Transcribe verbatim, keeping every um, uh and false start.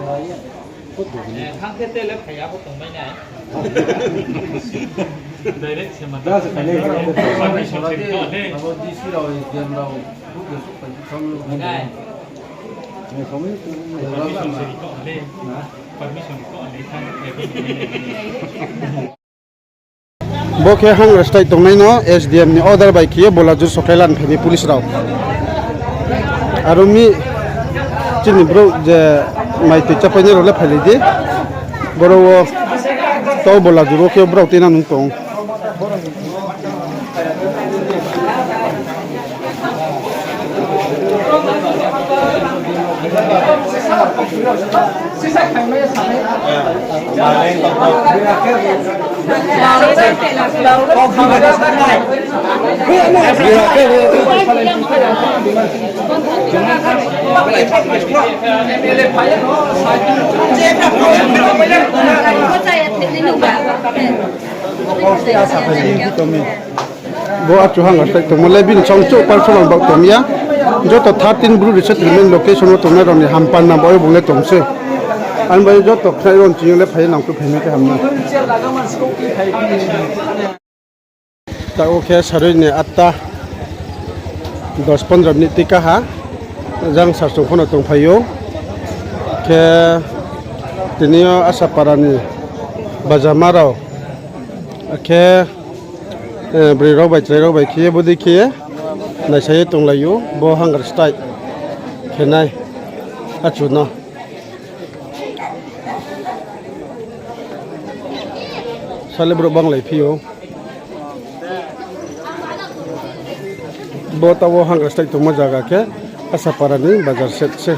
Thang khe tele phai ya bo tongmai nai. Direct se ma. Da se phai nai. Permission se rikha le. Abo D C rao, S D M rao, buh ya suh phai thang. Permission se rikha le. Permission rikha le thang. Bo khe hunger strike tongnai no S D M ni order bai khe ye bola jur sokhlai lan phai ni police rao. Aro mi chini brouh je mai tui chapainai rao le phailai di. Boro wo tau bola jur wo khe brao tuinang nung tong. Bo achu hunger strike tongmo le bini song chouh personal baoh tong ya. Joto thirteen Bru resettlement location wo tongnai rao ni hampan na baoh ye bung le tong se. Ani bai joto khnai rao ni ching yo le phai ye nangkhu phaimai khe hamnai. Taoh wo khe sarui ni atta dos pondro minute tui kaha, jang sarsung pho no tongphai ou. Khe tini yo Asapara ni bajama rao, akhe, eh, broi rao bai chrai rao bai khe ye bodei khe ye naisa ye tonglai ou, bo hunger strike khe nai achu no. Sale brouh banglai phi ou. Bo taoh wo hunger strike tongmo zaga khe Asapara ni bazar side se.